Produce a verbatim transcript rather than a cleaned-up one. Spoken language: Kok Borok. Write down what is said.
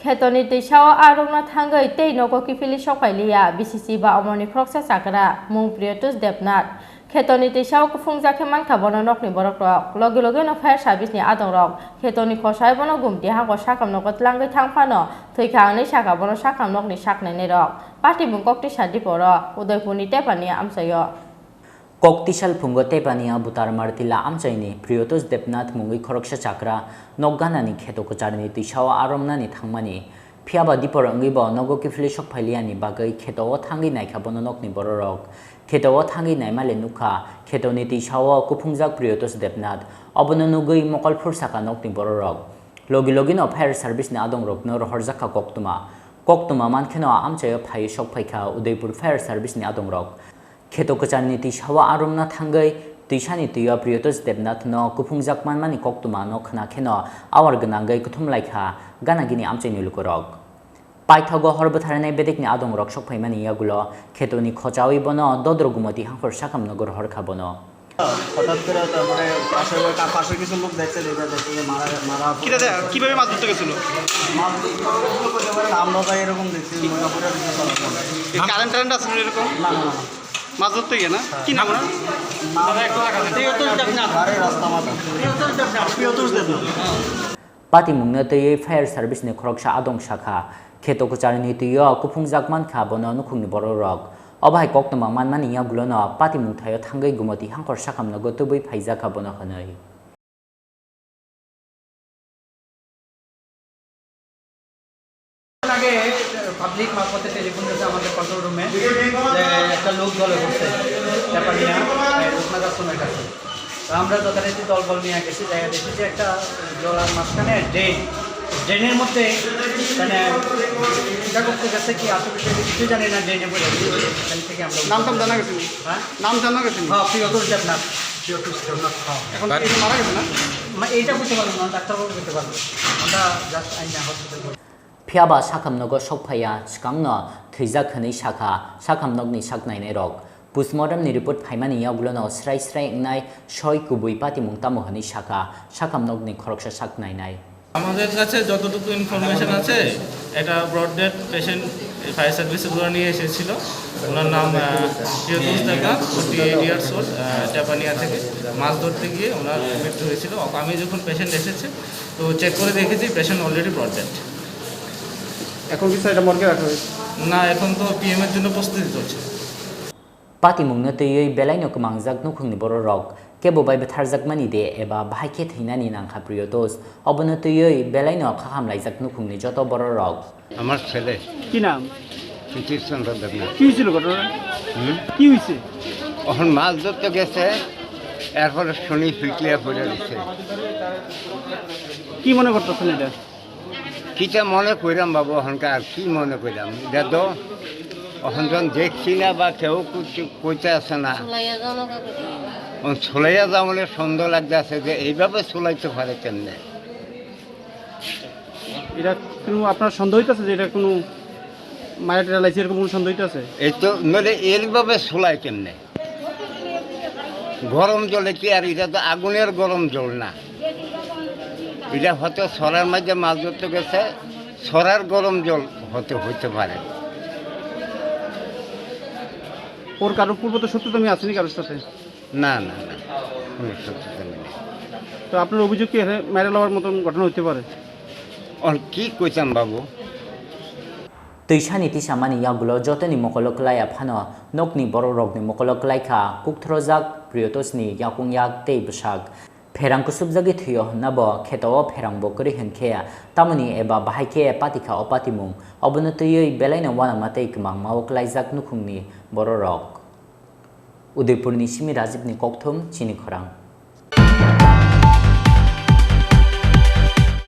Khetoni twisao arokno thangwi tei nogo kiphilwi sokphailiya B C C ba omorni khoroksa chakra mung Priyotosh Debnath. Khetoni twisao kuphungjak khe mankha bono nokni borokrok. Logi logino fire service ni adongrok khetoni khosai bono gumti hangko sakam nogo tlangwi thang phano thwikha hwnwi sakha bono sakam nokni saknainairok. Patimung koktwisa Diporo Udaipurni Tepani amchaio. Kok tisal phungo Tepania Butar Martila amchaini Priyotosh Debnath mungwi khoroksa chakra nok ganani kheto kwcharni twisao aromnani thangmani. Phiyaba Dipor wngwi bo nogo kiphilwi sokphailiyani bagwi khetao thangwi naikha bono nokni bororok. Khetao thangwi naimale nukha khetoni twisao kuphungjak Priyotosh Debnath. Obono nugwi mokol phursakha nokni bororok. Logi logino fire service ni adongrokno rohorjakha koktwma. Koktwma mankheno amchaio phaiwi sokphaikha Udaipur fire service ni adongrok. Kheto kwcharni twisao aromna thangwi twisani twio Priyotosh Debnathno kuphungjak manmani koktwmano khna kheno awar gwnangwi kuthumlaikha gana gini amchaini lukurok. Paithago hor bwtharnai bedekni adongrok sokphaimani yagulo khetoni khochawi bono Dodro Gumoti hangkhor sakhamno gorhorkha bono. হঠাৎ করে তারপরে পাশে ওই কা-, পাশে কিছু লোক দেখছে, দেখে দেখছে যে মারা, মারা কিটা দে-, কিভাবে মাছ ধরতে গেছিল? মাছ ধরতে গেছিল বলতে পারেন, আমরা ভাই এরকম দেখছি, ময়নাপুরের দিকে চলাচল। এই কারেন্ট টারেন্ট আছে না এরকম? না, না, না, না। মাছ ধরতে গিয়ে না? কি নাম ওনার? নাম প্রিয়তোষ দেবনাথ। বাড়ির রাস্তা মাথা। প্রিয়তোষ দেবনাথ। প্রিয়তোষ Debnath. Patimungno twiwi fire service ni khoroksa adong sakha, kheto kwcharni twio kuphungjak mankha bono nukhungni bororok. Obo hai koktwma manmani yagulono patimung thaio thangwi Gumoti hangkhor sakhamno gotubwi phaijakha bono hwnwi. আগে পাবলিক মারফতে টেলিফোন গেছে আমাদের কন্ট্রোল রুমে যে একটা লোক জলে পড়ছে, ব্যাপার নিয়ে, এই রূপনগর সময় কাছে। তো আমরা যথারীতি দলবল নিয়ে গেছি, দেখা দেখি যে একটা জলার মাঝখানে ড্রেন, ড্রেনের মধ্যে মানে চিন্তা করতে গেছে কি আসলে কিছু জানি না, ড্রেনে পড়ে গেছে। এখান থেকে আমরা নাম টাম জানা গেছে নি? হ্যাঁ? নাম জানা গেছে নি? হ্যাঁ, প্রিয়তোষ দেবনাথ। প্রিয়তোষ দেবনাথ, হ্যাঁ। এখন কি মারা গেছে না? মা-, এইটা বুঝতে পারলাম না, ডাক্তারবাবু বলতে পারবো। আমরা জাস্ট আইনা hospital. Phiyaba sakhamnogo sokphaiya swkangno thwijak hwnwi sakha sakhamnokni saknainairok. Postmortem ni report phaimani yagulono srai srai wngnai soi kubui patimung tamo hwnwi sakha sakhamnokni khoroksa saknainai. আমাদের কাছে যতটুকু ইনফরমেশন আছে, এটা ব্রড ডেড পেশেন্ট ফায়ার সার্ভিসে করে নিয়ে এসেছিল। ওনার নাম, আহ, Priyatosh Debnath, forty eight years old, uh, Japania থেকে। মাছ ধরতে গিয়ে ওনার মৃত্যু হয়েছিল। আমি যখন পেশেন্ট এসেছে, তো চেক করে দেখেছি পেশেন্ট অলরেডি ব্রড ডেড। এখন কি স্যার এটা মর্গে রাখা হয়েছে? না, এখন তো পিএম এর জন্য প্রস্তুতি চলছে। Patimungno twiwi belaino kwmangjak nukhungni bororok, kebo bai bwtharjakmani de eba bahai khe thwinani nangkha Priyotosh, obono twiwi belaino kha hamlaijak nukhungni joto bororok. আমার ছেলে কি নাম? সুধীর চন্দ্র দেবনাথ। কি হয়েছিল ঘটনা? হুম? কি হয়েছে? এখন মাছ ধরতে গেছে, এরপরে শুনি ফিটলিয়া পড়ে গেছে। কি মনে করতেছেন এটা? কিতা মনে কইরাম বাবু, অহনকার কি মনে কইরাম? এটা তো অহন জন দেখছি না বা কেউ কিছু কইতে আছে না। চুলাইয়া যাওয়া না কাকে কি? ও চুলাইয়া যাওয়া মানে সন্দেহ লাগতে আছে যে এইভাবে চুলাইতে পারে কেমনে? এটা কোনো আপনার সন্দেহ হইতেছে যে এটা কোনো মায়া টেরা লাইছে এরকম কোনো সন্দেহ হইতেছে? এই তো নইলে এইভাবে চুলায় কেমনে? গরম জলে কি আর, এটা তো আগুনের গরম জল না, এটা হয়তো ছড়ার মাঝে মাছ ধরতে গেছে, ছড়ার গরম জল হতে হইতে পারে। ওর কারোর পূর্ব তো শত্রুতা আমি আসেনি কারোর সাথে? না, না, না, কোনো শত্রুতা নেই। তো আপনার অভিযোগ কি এখানে মাইরা লওয়ার মতন ঘটনা হইতে পারে? ওর কি কইতাম বাবু? Twisani tisamani yagulo jotoni mokolo kwlaiya phano nokni borok rokni mokolo kwlaikha kukthorojak Priyotoshni yakung yak tei bwsak. Pherang kusubjagwi thwio hwnna bo kheto o pherang bo kwrwi hwnkhe tamoni eba bahai khe patikha o patimung, obono twiwi belaino uanama tei kwmangma o kwlaijak nukhungni bororok. Udaipurni simi Rajibni kokthum chini khorang.